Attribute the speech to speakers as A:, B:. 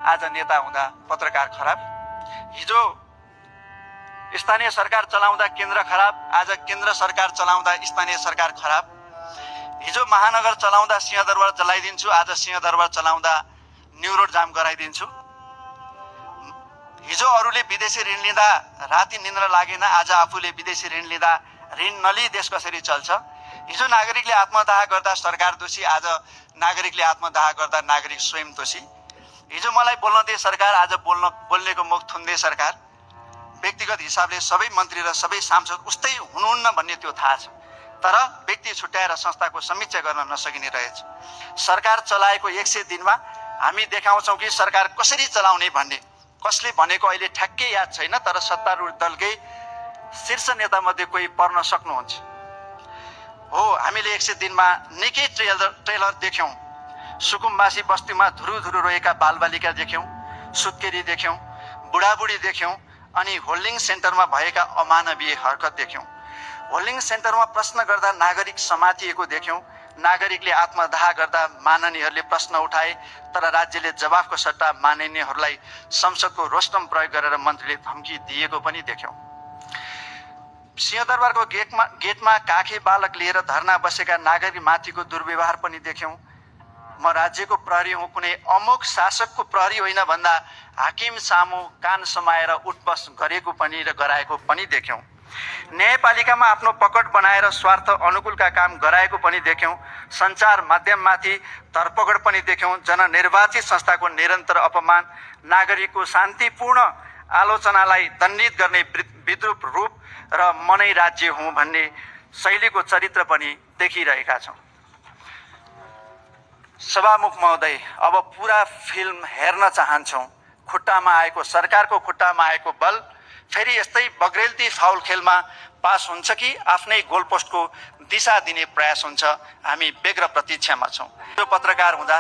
A: आज नेता हुँदा पत्रकार खराब, हिजो स्थानीय सरकार चलाउँदा केन्द्र खराब, आज केन्द्र सरकार चलाउँदा स्थानीय सरकार खराब। हिजो महानगर चलाउँदा सिंहदरबार जलाइदिन्छु, आज सिंहदरबार चलाउँदा न्यू रोड जाम गराइदिन्छु। हिजो अरूले विदेशी ऋण लिँदा राति निन्द्रा लागेन, आज आफूले विदेशी ऋण लिँदा ऋण नलिई देश कसरी चल्छ। हिजो नागरिकले आत्मदाह गर्दा सरकार दोषी, आज नागरिकले आत्मदाह गर्दा नागरिक स्वयं दोषी। हिजो मलाई बोल्न दिए सरकार, आज बोल्नेको मुख थुन्ने सरकार। व्यक्तिगत हिसाबले सबै मन्त्री र सबै सांसद उस्तै हुनुहुन्न भन्ने त्यो थाहा छ, तर व्यक्ति छुट्याएर संस्थाको समीक्षा गर्न नसकिने रहेछ। सरकार चलाएको 100 दिनमा हामी देखाउँछौँ कि सरकार कसरी चलाउने भन्ने। कसले भनेको अहिले ठ्याक्कै याद छैन, तर सत्तारूढ दलकै शीर्ष नेतामध्ये कोही पर्न सक्नुहुन्छ। हो, हामीले 100 दिनमा निकै ट्रेलर देख्यौँ। सुकुम्बासी बस्तीमा धुरुधुरु रोएका बालबालिका देख्यौँ, सुत्केरी देख्यौँ, बुढाबुढी देख्यौँ, अनि होल्डिङ सेन्टरमा भएका अमानवीय हरकत देख्यौँ। होल्डिङ सेन्टरमा प्रश्न गर्दा नागरिक समातिएको देख्यौँ। नागरिकले आत्मदाह गर्दा माननीयहरूले प्रश्न उठाए, तर राज्यले जवाफको सट्टा माननीयहरूलाई संसदको रोस्टम प्रयोग गरेर मन्त्रीले धम्की दिएको पनि देख्यौँ। सिंहदरबारको गेटमा काखे बालक लिएर धरना बसेका नागरिकमाथिको दुर्व्यवहार पनि देख्यौँ। म राज्यको प्रहरी हुँ, कुनै अमुक शासकको प्रहरी होइन भन्दा हाकिम सामु कान समाएर उठबस गरेको पनि र गराएको पनि देख्यौँ। न्यायपालिकामा आफ्नो पकड बनाएर स्वार्थ अनुकूलका काम गराएको पनि देख्यौँ। सञ्चार माध्यममाथि धरपकड पनि देख्यौँ। जननिर्वाचित संस्थाको निरन्तर अपमान, नागरिकको शान्तिपूर्ण आलोचनालाई दण्डित गर्ने विद्रूप रूप र मनै राज्य हुँ भन्ने शैलीको चरित्र पनि देखिरहेका छौँ। सभामुख महोदय, अब पुरा फिल्म हेर्न चाहन्छौँ। खुट्टामा आएको सरकारको खुट्टामा आएको बल फेरि यस्तै बग्रेलती फाउल खेलमा पास हुन्छ कि आफ्नै गोलपोस्टको दिशा दिने प्रयास हुन्छ। हामी व्यग्र प्रतीक्षामा छौँ। यो पत्रकार हुँदा